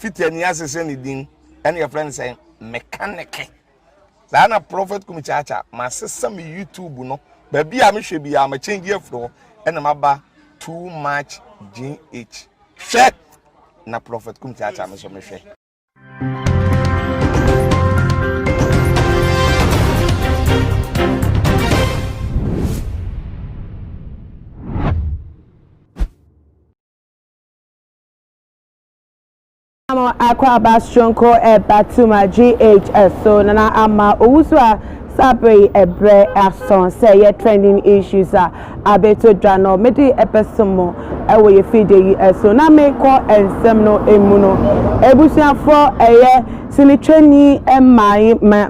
Fitiani asesa ne din ɛna yɛfrɛ no sɛ mekaneke. Saa na Prophet Kumi Kyaakyaa masesa me YouTube no baabi a mehwɛ biara ma change afiri hɔ ɛna maba too much GH. Hwɛ na Prophet Kumi Kyaakyaa me nso mehwɛ. Ama Akwaaba Soronko ɛba Tuma GH so Nana Ama Owusu a saa berɛ yi ɛberɛ asɔn sɛ ɛyɛ trending issues a abɛto dwa no mede ɛbɛsom mo ɛwɔ yɛ fidie yi so na mekɔ nsɛm no mu no abusuafoɔ ɛyɛ sinitwani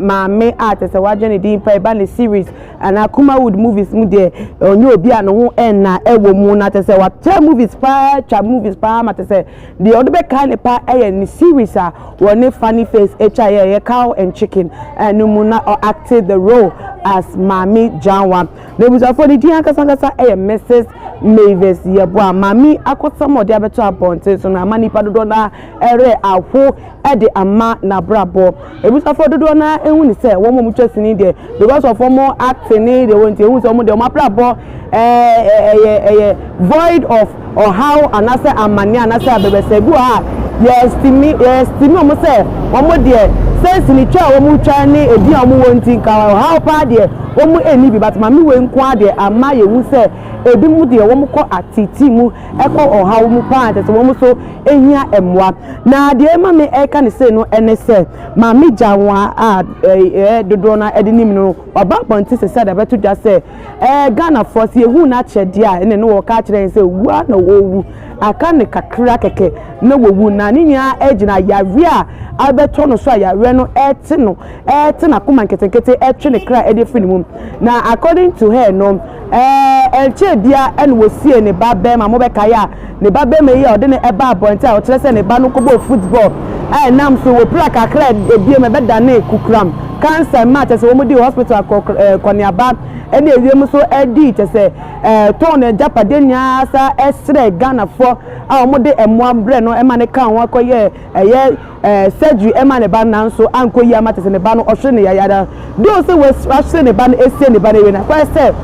maame a kyɛ sɛ wagye ne din pa ɛba ne series anaa Kumawood movies mu deɛ ɔnyɛ obi a ne ho ɛnna ɛwɔ mu na kyɛ sɛ wakyɛ movies paa twa movies paa ma kyɛ sɛ Deɛ ɔde bɛkae no paa yɛ ne series a wɔne Funny Face twaeɛ a ɛyɛ Cow and Chicken no mu na ɔ acte the role as Maame Gyanwa. N'abusuafoɔ ne din ankasa ankasa yɛ Mrs Mavis Yeboah. Maame yi akɔsɛm a ɔde abɛto abɔnten so no ama nnipa dodoɔ no ara werɛ aho de ama n'abrabɔ. Abusuafoɔ dodoɔ no ara hu no sɛ wɔn a wɔtwa sini deɛ because of wɔn acting ne deɛ wɔn nti ehu sɛ wɔn deɛ wɔn abrabɔ ɛɛ ɛyɛ ɛyɛ void of ɔhaw anaasɛ amaneɛ anaasɛ abɛbrɛsɛ. Ebi wɔ hɔ a yɛ estimi yɛ estimi wɔn sɛ wɔn deɛ sɛ sinitwa a wɔn twa ne edin a wɔn wɔ nti nka ɔhaw paa deɛ wɔn nni bi but maame wei nko ara deɛ ama yɛhu sɛ ebinom deɛ wɔn kɔ atete mu kɔ ɔhaw mu paa kyerɛ sɛ wɔn nso hia mmoa. Na deɛ ɛma me ɛka no sei no ne sɛ Maame Gyanwa a ɛɛ dodoɔ no ara de nim no waba abɔnten sɛ sɛ de abɛto dwa sɛ ɛɛ Ghanafoɔ sɛ yɛhu n'akyɛdeɛ a ɛne no wɔka akyerɛ yɛn sɛ wu ara na wɔrewu aka no kakra kɛkɛ na wɔwu na ne nyinaa gyina yareɛ a abɛtɔ no so a yareɛ no ɛte no ɛte n'akoma nketenkete ɛtwe ne kra ɛde firi ne mu na according to her no Ɛɛ, ɛnkyɛɛ biara na wɔsiee ne ba barima. Mobɛkae a, ne ba barima yi a ɔde no baa abɔnten a ɔkyerɛ sɛ ne ba no kɔbɔɔ football a ɛnam so wɔpira kakra a ebiem ɛbɛdanee kokoram, cancer, maa kyerɛ sɛ wɔdii hospital akɔneaba ne ewiem nso dii kyerɛ sɛ tɔn n'agyapadeɛ nyinaa sa srɛɛ Ghanafoɔ a wɔde mmoa brɛɛ no ma no kaa ho kɔyɛɛ ɛyɛ eh, surgery ɛma ne ba no nanso ankɔ yie ama te sɛ ne ba no ɔhwere no yayada. Though sɛ wahwere ne ba no asie ne ba no awie no akɔyɛ sɛ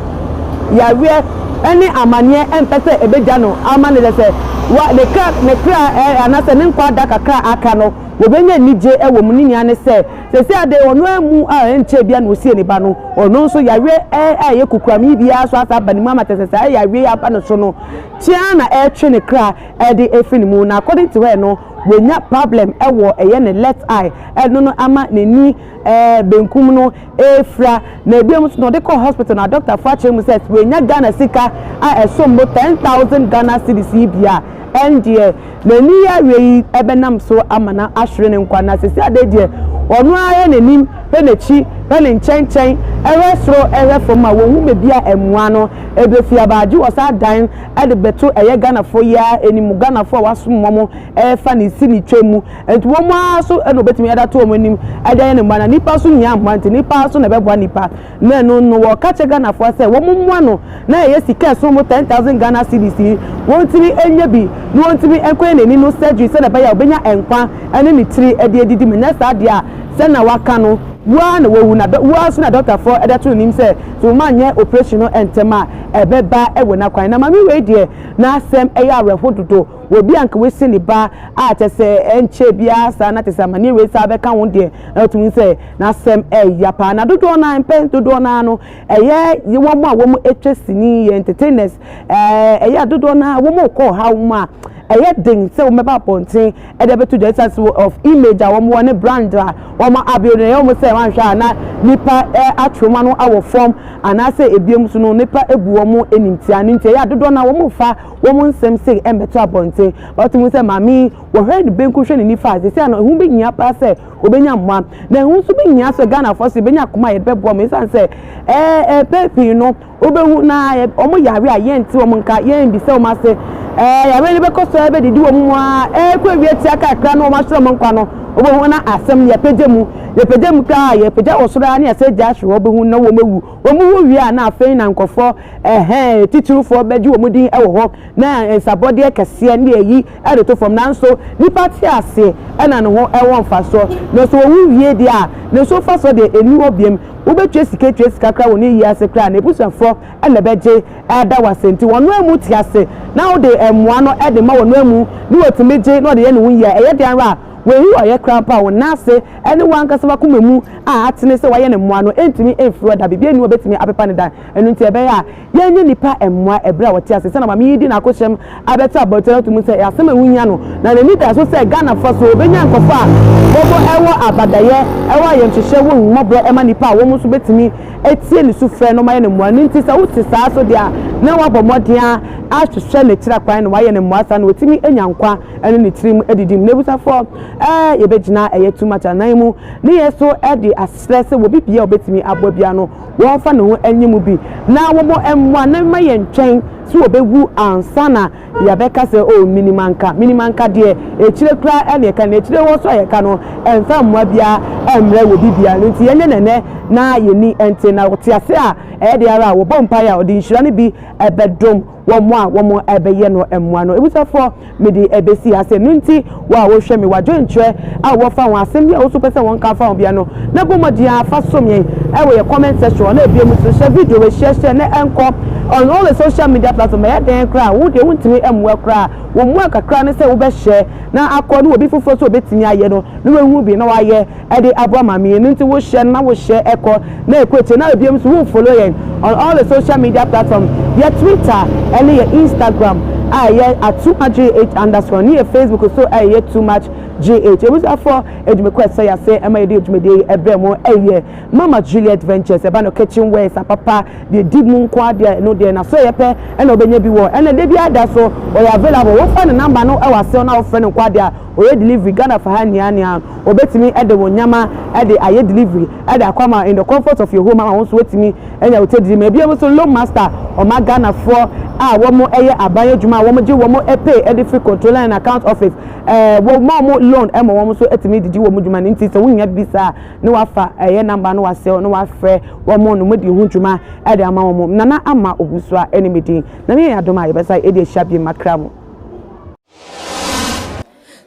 yareɛ ɛne amaneɛ ɛmpɛ sɛ ɛbɛgya no ama no kyɛ sɛ wa ne kra ne kra eh, anaasɛ ne nkwa da kakra a aka no wɔbɛnya anigye ɛwɔ mu ne nyinaa ne sɛ sɛsɛ ade ɔno amu a ɛnkyɛ bia na ɔsie ne ba no ɔno nso yareɛ ɛ a ɛyɛ kukuram yi biara so asa aba ne mu ama kyɛ sɛ saa yareɛ yi aba no so no tia na ɛretwe ne kra ɛde ɛfiri ne mu na according to her no wanya problem wɔ ɛyɛ ne left eye ɛno no ama n'ani ɛɛ benkum no ɛrefira na ebiom nso na ɔde kɔɔ hospital na doctor fo akyerɛ mu sɛ wanya Ghana sika a ɛsom bo 10,000 Ghana cedis yi bi a ɛndeɛ n'ani yareɛ yi ɛbɛnam so ama no ahwere ne nkwa na sisi ade deɛ ɔno ara hwɛ n'anim hwɛ n'akyi hwɛ ne nkyɛnkyɛn ɛhwɛ soro ɛhwɛ fam a wɔhu baabi a mmoa no ɛbɛfi aba agye wɔ saa dan de bɛto ɛyɛ Ghanafoɔ yi ara anim, Ghanafoɔ a wasom wɔn ɛrefa ne si ne twam mu, nti wɔn ara so na wɔbɛtumi de ato wɔn anim de ayɛ ne mmoa, na nipa nso hia mmoa nti nipa nso na ɛbɛboa nipa, na ɛno no wɔka kyerɛ Ghanafoɔ sɛ wɔn mmoa no na ɛyɛ sika ɛsom bo 10,000 Ghana cedis yi wɔntumi nyɛ bi na wɔntumi nkɔyɛ n'ani no surgery sɛdeɛ ɛbɛyɛ a ɔbɛnya nkwa ne ne tiri de adidi mu, nyɛ saa deɛ a sɛnea waka no wu ara na wawu, na wu ara nso na dɔktafoɔ de ato n'anim sɛ sɛ wɔanyɛ operation no ntɛm a ɛbɛba wɔ n'akwan. Na maame wei deɛ n'asɛm yɛ awerɛho dodo. Wɔ bi a anka wasi ne ba a kyɛ sɛ ɛnkyɛɛ biara saa na kyɛ sɛ amaneɛ wei saa bɛka ho deɛ na wotumi hu sɛ n'asɛm ɛya paa. Na dodoɔ no ara mpɛn dodoɔ no ara no ɛyɛ wɔn a wɔn atwa sini yɛ entertainers ɛɛ ɛyɛ a dodoɔ no ara wɔn rekɔ ɔhaw mu a ɛyɛ den sɛ wɔbɛba abɔnten de abɛto dwa esiane sɛ of image a wɔn wɔ ne brand a wɔn abuild no ɛyɛ wɔn sɛ wɔanhwɛ a na nipa atwe wɔn ano awɔ fam anaasɛ ebiem nso no nipa bu wɔn animtia no nti ɛyɛ a dodoɔ no ara wɔn mfa wɔn nsɛm sei mmɛto abɔnten. But wohu sɛ maame yi wɔhwɛ ne benkum hwɛ ne nifa a seesei ano ɛho bɛhia paa sɛ wɔbɛnya mmoa na ɛho nso bɛhia sɛ Ghanafoɔ nso yɛbɛnya akoma a yɛde bɛboa wɔn esiane sɛ ɛɛ mpɛn pii no Wobɛhu na wɔn yare a yɛnte wɔn nka, yɛnbisa wɔn ase. Ɛɛ, yare no bɛkɔ so ara bɛdidi wɔn mu ara, ɛrekɔ awie tia kakra na wɔahyerɛ wɔn nkwa no, Wobɛhu na asɛm no yɛpagya mu, yɛpagya mu koraa a, yɛpagya wɔ soro ara na yɛsɛ gya ahwe hɔ, wobɛhu na wɔn awu. Wɔn wu wie a na afei na nkurɔfoɔ ɛhɛn titirifoɔ bɛgye wɔn din wɔ hɔ na nsabɔdeɛ kɛseɛ ne ayi de to fam. Nanso nipa te ase na ne ho wɔ mfasoɔ, na sɛ ɔwu wie deɛ a, ne so mfasoɔ deɛ ɛnni hɔ biom. Wobɛtua sika tua sika koraa wɔ ne yie ase koraa a, n'abusuafoɔ na ɛbɛgye ada wo ase. Nti wɔn amu te ase na wode mmoa no de ma wɔn amu na wɔtumi gye na wɔde yɛ ne ho yie a, ɛyɛ den ara a wɔayi ɔyɛ koraa mpo a, wo nan ase ne w'ankasa w'akoma mu a atene sɛ woayɛ no mmoa no ntumi mfiri hɔ da. Biribiara nni hɔ a ɛbɛtumi apepa no da. Ɛno nti ɛbɛyɛ a yɛnyɛ nnipa mmoa ɛberɛ a wɔte ase. Sɛdeɛ maame yi de n'akohyɛm abɛto abɔnten ato mu sɛ ɛyɛ asɛm a ɛho hia no, na n'ani da so sɛ Ghanafoɔ so wɔbɛnya nkurɔfoɔ a wɔn wɔ abadayɛ, wɔ ayamhyehyeɛ, wɔ ahummɔborɔ ma nnipa a wɔn nso bɛtumi atie ne sufrɛ no ma ayɛ no mmoa. Ɛno nti sɛ wote saa nso deɛ a, na woabɔ mmɔden ara ahwehwɛ n'akyiri akwan na woayɛ no mmoa saa na watumi anya nkwa ne ne tirim adidi mu. N'abusuafoɔ, ɛɛ yɛbɛgyina ɛyɛ too much anan mu ne yɛ so de asrɛ sɛ wɔ biribiara a wɔbɛtumi aboa biara no wɔmfa ne ho nye mu bi na wɔmmɔ mmoa na mma yɛntwɛn sɛ wɔbɛwu ansa na yɛabɛka sɛ oh menim anka, menim anka deɛ akyire koraa na yɛka, na akyire hɔ nso a yɛka no ɛmfa mmoa biara mmrɛ wɔ biribiara no nti yɛnyɛ no ɛnnɛ na yɛnni nte na wɔte ase a ɛyɛ deɛ ara a wɔbɔ mpaeɛ a ɔde nhyira no bi bɛdom wɔn a wɔbɛyɛ no mmoa no. Abusuafoɔ, mede ɛbɛsi ha sɛ ɛno nti wo a wohwɛ me, w'adwenkyerɛ a wowɔ fa ho, asɛm bi a wo nso wopɛ sɛ wɔnka fa ho biara no, na bɔ mmɔden ara fa som yɛn wɔ yɛn comment section hɔ, na ebiem nso hyɛ video wei, share share na ɛnkɔ on all the social media platform. Ɛyɛ dɛn koraa a, wo deɛ wontumi mmoa koraa, wo mmoa kakra ne sɛ wobɛ share na akɔ na obi foforɔ nso obɛtumi ayɛ no na wahu bi na wayɛ de aboa maame yi. Ɛno nti wo share no na wo share ɛkɔ na ɛkɔ akyire na ebiem nso wo follow yɛn on all the social media platform, yɛ Twitter ɛne yɛ Instagram a ɛyɛ at too much gh underscore ne yɛ Facebook nso a ɛyɛ too much gh. Abusuafoɔ adwumakuo a ɛsɔ yɛn ase ɛma yɛde dwumadie yi ɛbrɛ mo ɛyɛ Mama Juliet Ventures, ɛba no kitchen wares apapa deɛ ɛdi mu nko ara deɛ ɛno deɛ n'aso ɛyɛ pɛ ɛna wobɛnya bi wɔ ɛna da biara da so ɔyɛ available wofa ne number no ɛwɔ aseɛ na wofrɛ no nko ara deɛ a ɔyɛ delivery Ghana fa ha nea nea obetumi de wo nneɛma de ayɛ delivery de akɔ ama in the comfort of your home ama wo nso woatumi anya wo tadidi ma. Ebiem nso Loan Master ɔma Ghanafoɔ a wɔn yɛ aban adwuma a wɔn gye wɔn pay de firi Controller and Account Office ɛɛ wɔ ma wɔn loan ma wɔn nso atumi didi wɔn dwuma no nti sɛ wohia biribi saa a ne wafa ɛyɛ number no wasɛw na wafrɛ wɔn na wɔadi ho dwuma de ama wɔn. Nana Ama Owusu a ɛne me din. Nyame yɛ adom a yɛbɛsan adi ahyia bio makra mu.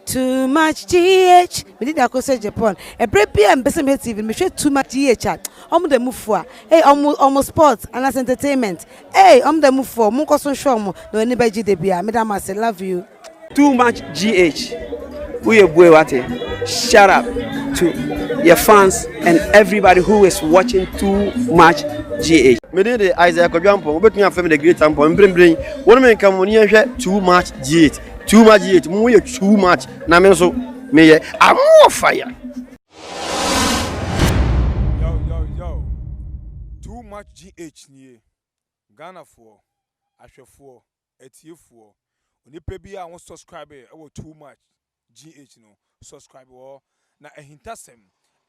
Too much GH Me din de Akosua Japan Ɛberɛ biara a mepɛ sɛ mehwɛ TV no mehwɛ Too much GH a Ɔmo da mu fua Ei ɔmo ɔmo sports anaasɛ entertainment Ei ɔmo da mu fua Monkɔ so nhwɛ ɔmo na w'ani bɛgye da biara Meda mo ase love you. Too much GH woyɛ bue wate shut up to yɛ fans and everybody who is watching too much GH. Me din de Isaiah Kwadwo Ampong, wobɛtumi afrɛ me The Great Ampong. Mprempren, wo ne me nka mo ne yɛnhwɛ Too Much GH. Too Much GH, mo yɛ too much na me nso meyɛ I'm more fire. Yo yo yo Too much GH nie Ghanafoɔ, ahwɛfoɔ, atiefoɔ, onipa biara a wo subscribe wɔ Too Much GH no, subscribe wɔ hɔ na ahintasɛm,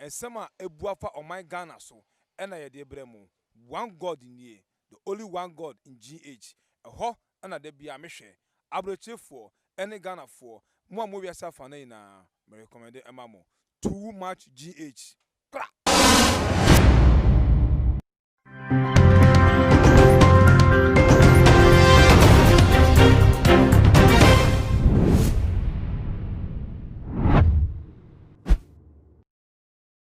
nsɛm a abu afa ɔman Ghana so na yɛde brɛ mo. One God nie, the only one God in GH, ɛhɔ na da biara mehwɛ. Abrokyerefoɔ ne Ghanafoɔ, mo a mowɔ wiase afanan nyinaa, me recommend ma mo. Too much GH. Kra!